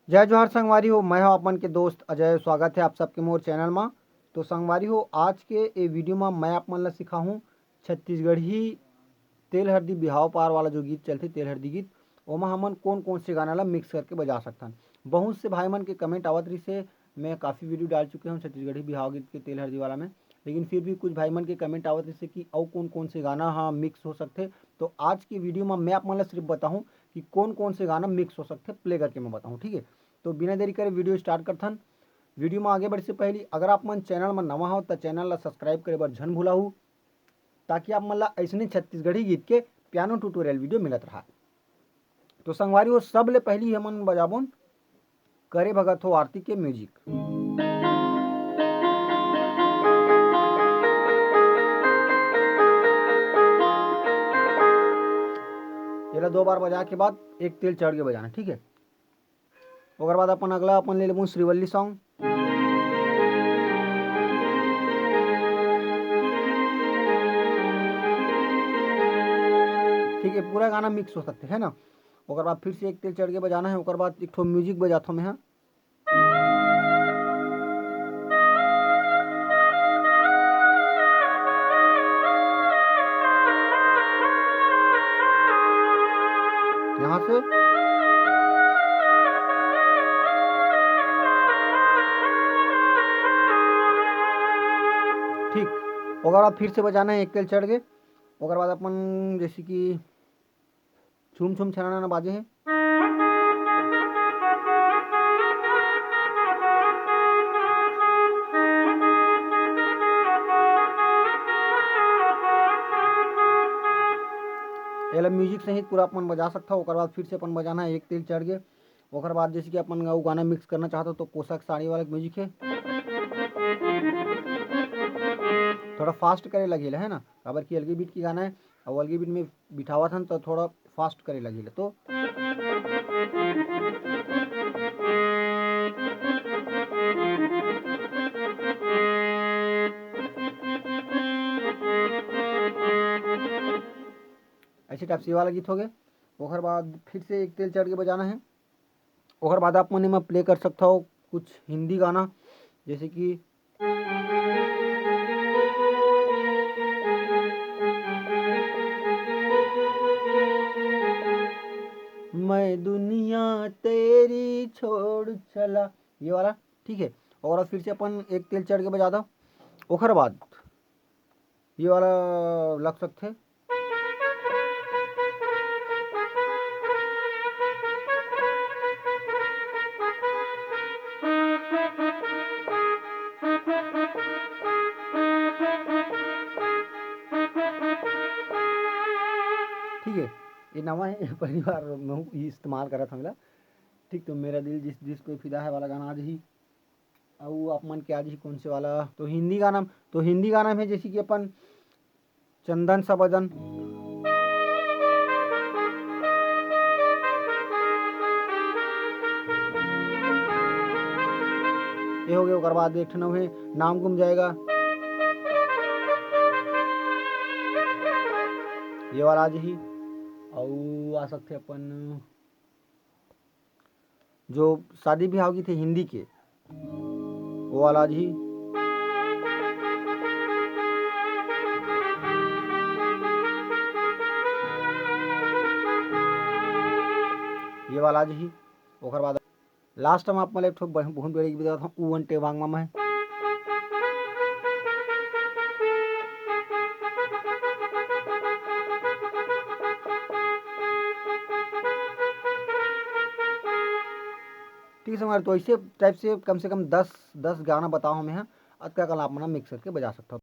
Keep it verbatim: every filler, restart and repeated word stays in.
जय जोहार संगवारी हो, मैं हूं आप मन के दोस्त अजय। स्वागत है आप सबके मोर चैनल मा। तो संगवारी हो, आज के ए वीडियो मा मैं आप मन ला सिखाहूं छत्तीसगढ़ी तेल हरदी बिहाव पार वाला जो गीत चलथे, तेल हरदी गीत, ओमा हमन कोन कोन से गाना ला मिक्स करके बजा सकथन। बहुत से भाई मन के कमेंट आवत रहिस हे, मैं काफ़ी वीडियो डाल चुके हूँ छत्तीसगढ़ी बिहाव गीत के तेल हरदी वाला में, लेकिन फिर भी कुछ भाई मन के कमेंट आवत रहिस हे कि अउ कोन कोन से गाना हा मिक्स हो सकथे। तो आज के वीडियो मा मैं आप मन ला सिर्फ बताहूँ कि कोन कोन से गाना मिक्स हो सकथे, प्ले करके मैं बताहूँ, ठीक है। तो बिना देरी करे वीडियो स्टार्ट करथन। वीडियो मा आगे बढ़े से पहले अगर आप मन चैनल मा नवा हो तो चैनल ला सब्सक्राइब करे बर झन भुलाहू, ताकि आप मन ला अइसने छत्तीसगढ़ी गीत के पियानो ट्यूटोरियल वीडियो मिलत रहा। तो संगवारी हो, सबले पहली हमन बजाबोन करे भगत हो आरती के म्यूजिक। एला दो बार बजा के बाद एक तेल चढ़ के बजाना, ठीक है। ओकर बाद अपन अगला अपन ले लेबो श्रीवल्ली सॉन्ग। ठीक है, पूरा गाना मिक्स हो सकथे, है ना। ओकर बाद फिर से एक तेल चढ़ के बजाना है। ओकर बाद एक ठो म्यूजिक बजाथो मैं, हाँ। यहाँ से ठीक, ओकर बाद फिर से बजाना है एक तेल चढ़ के। ओकर बाद अपन जैसे कि छुम छुम छनाना बाजे हे। एला म्यूजिक सहित पूरा अपन बजा सकथव। ओकर बाद फिर से अपन बजाना है एक तेल चढ़ के। ओकर बाद जैसे कि अपन अउ गाना मिक्स करना चाहत हो तो कोसा के साड़ी वाला म्यूजिक है, थोड़ा फास्ट करे लगे है ना, काबर कि अलगे बीट की गाना है, और अलगे बीट में बिठावत हन तो थोड़ा फास्ट करे लगे तो ऐसे टाइप से ये वाला गीत हो गए। ओकर बाद फिर से एक तेल चढ़ के बजाना है। ओकर बाद आप मन एमा प्ले कर सकथव कुछ हिंदी गाना, जैसे कि मैं दुनिया तेरी छोड़ चला, ये वाला, ठीक है। और फिर से अपन एक तेल चढ़ के बजा दो। ओकर बाद ये वाला लग सकथे। ठीक है, ये नवा है, पहली बार मैं इस्तेमाल करत हूँ एला। ठीक, तो मेरा दिल जिस जिस पे फिदा है वाला गाना आज ही। अउ आप मन के आज ही कौन से वाला, तो हिंदी गाना, तो हिंदी गाना में जैसे कि अपन चंदन सा बदन, ये हो गया। ओकर बाद एक ठन अउ है, नाम गुम जाएगा, ये वाला आज ही। अउ आ सकथे अपन जो शादी ब्याह गीत हे हिंदी के, वो वाला आज ही। ये वाला आज ही। ओकर बाद लास्ट में आप मन ल एक ठो बहुत बड़ी बतावत हूँ, ऊ अंटे वांग मामा है। ठीक है संगवारी, तो ऐसे टाइप से कम से कम दस, दस गाना बताओ हमें, हाँ, अतका कल आप मन मिक्स करके बजा सकता हो।